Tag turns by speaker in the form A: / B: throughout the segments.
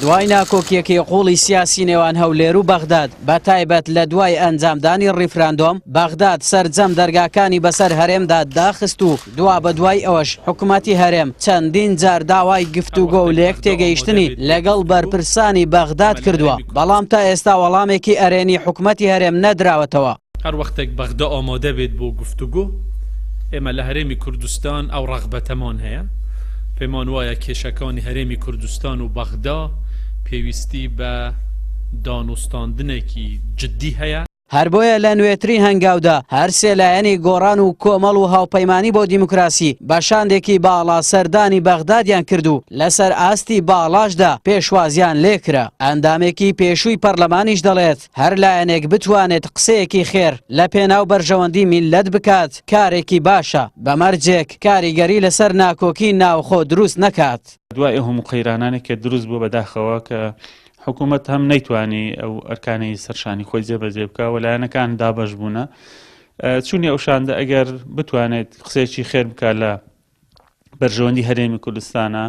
A: دوای ناکۆکییەکەی قووڵی سیاسی نێوان هەولێر و بەغداد، بە تایبەت لە دوای ئەنجامدانی ڕیفراندۆم، بەغداد سەرجەم دەرگاکانی بەسەر هەرێمدا داخست و دوابەدوای ئەوەش حکومەتی هەرێم چەندین جار داوای گفتوگۆ و لێکتێگەیشتنی لەگەڵ بەرپرسانی بەغداد کردووە، بەڵام تا ئێستا وەڵامێکی ئەرێنی حکومەتی هەرێم نەدراوەتەوە.
B: هەر وەختێک بەغدا ئامادە بێت بۆ گفتوگۆ، ئێمە لە هەرێمی کوردستان ئەو ڕەغبەتەمان هەیە، پێمان وایە کێشەکانی هەرێمی کوردستان و بەغدا پێویستی بە دانوستاندنێکی جددی هەیە.
A: هەر بۆیە لە نوێترین هەنگاودا هەر سێ لایەنی گۆڕان و کۆمەڵ و هاوپەیمانی بۆ دیموکراسی بە شاندێکی باڵا سەردانی بەغدادیان کرد و لەسەر ئاستی باڵاشدا پێشوازیان لێکرا. ئەندامێکی پێشووی پەرلەمانیش دەڵێت، هەر لایەنێک بتوانێت قسەیەکی خێر لە پێناو بەرژەوەندی میللەت بکات کارێکی باشە، بە مەرجێک کاریگەری لەسەر ناکۆکی ناوخۆ دروست نەکات.
C: دوای ئەو هەموو قەیرانانەی کە دروست بووە بەداخەوە کە حکوومەت هەم نەیتوانی ئەو ئەرکانەی سەرشانی خۆی جێبەجێ بکا و لایەنەکان دابەش بوونە چوونی ئەو شاندە ئەگەر بتوانێت قسەیەکی خێر بکا لە بەرژەوەندی هەرێمی کوردستانە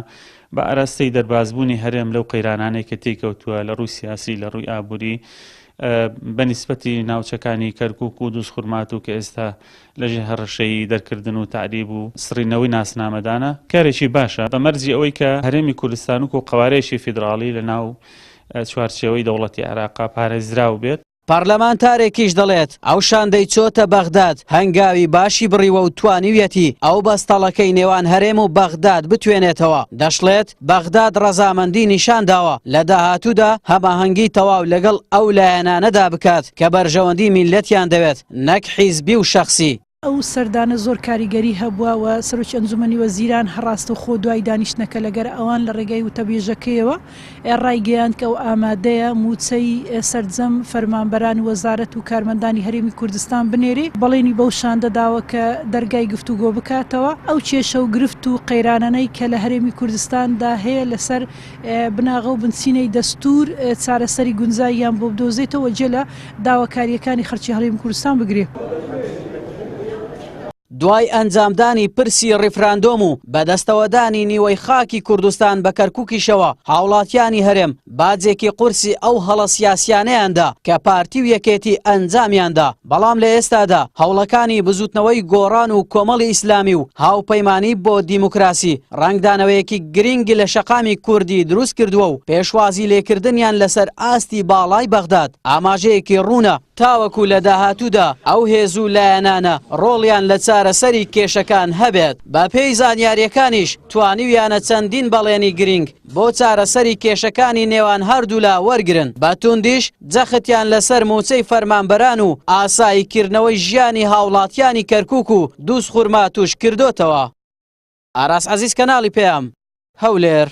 C: بە ئاراستەی دەربازبوونی هەرێم لەو قەیرانانەی کە تێیکەوتووە لە ڕووی سیاسی لە ڕووی ئابووری بە نیسبەتی ناوچەکانی کەرکوک و دووزخورماتوو کە ئێستا لەژێر هەڕەشەی دەرکردن و تەعریب و سڕینەوەی ناسنامەدانە کارێکی باشە بە مەرجی ئەوەی کە هەرێمی کوردستان وەکو قەوارەیەکی فیدراڵی لە ناو چوارچێوەی دەوڵەتی عێراقا پارێزراو بێت.
A: پەرلەمانتارێکیش دەڵێت، ئەو شاندەی چۆتە بەغداد هەنگاوی باشی بڕیوە و توانیویەتی ئەو بەستەڵەکەی نێوان هەرێم و بەغداد بتوێنێتەوە، دەشڵێت، بەغداد ڕەزامەندی نیشانداوە لە داهاتوودا هەماهەنگی تەواو لەگەڵ ئەو لایەنانەدا بکات کە بەرژەوەندی میللەتیان دەوێت نەک حیزبی و شەخسی.
D: ئەو سەردانە زۆر کاریگەری هەبووە و سەرۆکی ئەنجومەنی وەزیران هەر ڕاستەوخۆ دوای دانیشتنەکە لەگەر ئەوان لە ڕێگای وتەبێژەکەیەوە ڕایگەیاند کە ئەو ئامادەیە مووچەی سەرجەم فەرمانبەران و وەزارەت و کارمەندانی هەرێمی کوردستان بنێرێ، بەڵێنی بەو شاندە داوە کە دەرگای گفتوگۆ بکاتەوە، ئەو کێشە و گرفت و قەیرانانەی کە لە هەرێمی کوردستاندا هەیە لەسەر بناغە و بنچینەی دەستوور چارەسەری گونجاویان بۆ بدۆزێتەوە و جێ لە داواکارییەکانی خەڵکی هەرێمی کوردستان بگرێ.
A: دوای ئەنجامدانی پرسی ڕیفراندۆم و بەدەستەوەدانی نیوەی خاکی کوردستان بە کەرکوکیشەوە، هاوڵاتیانی هەرێم باجێکی قورسی ئەو هەڵە سیاسیانەیان دا کە پارتی و یەکێتی ئەنجامیان دا، بەڵام لە ئێستادا هەوڵەکانی بزوتنەوەی گۆڕان و کۆمەڵی ئیسلامی و هاوپەیمانی بۆ دیموکراسی ڕەنگدانەوەیەکی گرینگی لە شەقامی کوردی دروست کردووە و پێشوازی لێکردنیان لەسەر ئاستی باڵای بەغداد ئاماژەیەکی ڕوونە تاوەکو لە داهاتوودا ئەو هێز و لایەنانە ڕۆڵیان لە چارەسەری کێشەکان هەبێت. بەپێی زانیارییەکانیش توانیویانە چەندین بەڵێنی گرینگ بۆ چارەسەری کێشەکانی نێوان هەردوولا وەرگرن، بە توندیش جەختیان لەسەر مووچەی فەرمانبەران و ئاساییکردنەوەی ژیانی هاوڵاتیانی کەرکوک و دووزخورماتووش کردۆتەوە. ئاراس عەزیز کەناڵی پەیام، هەولێر.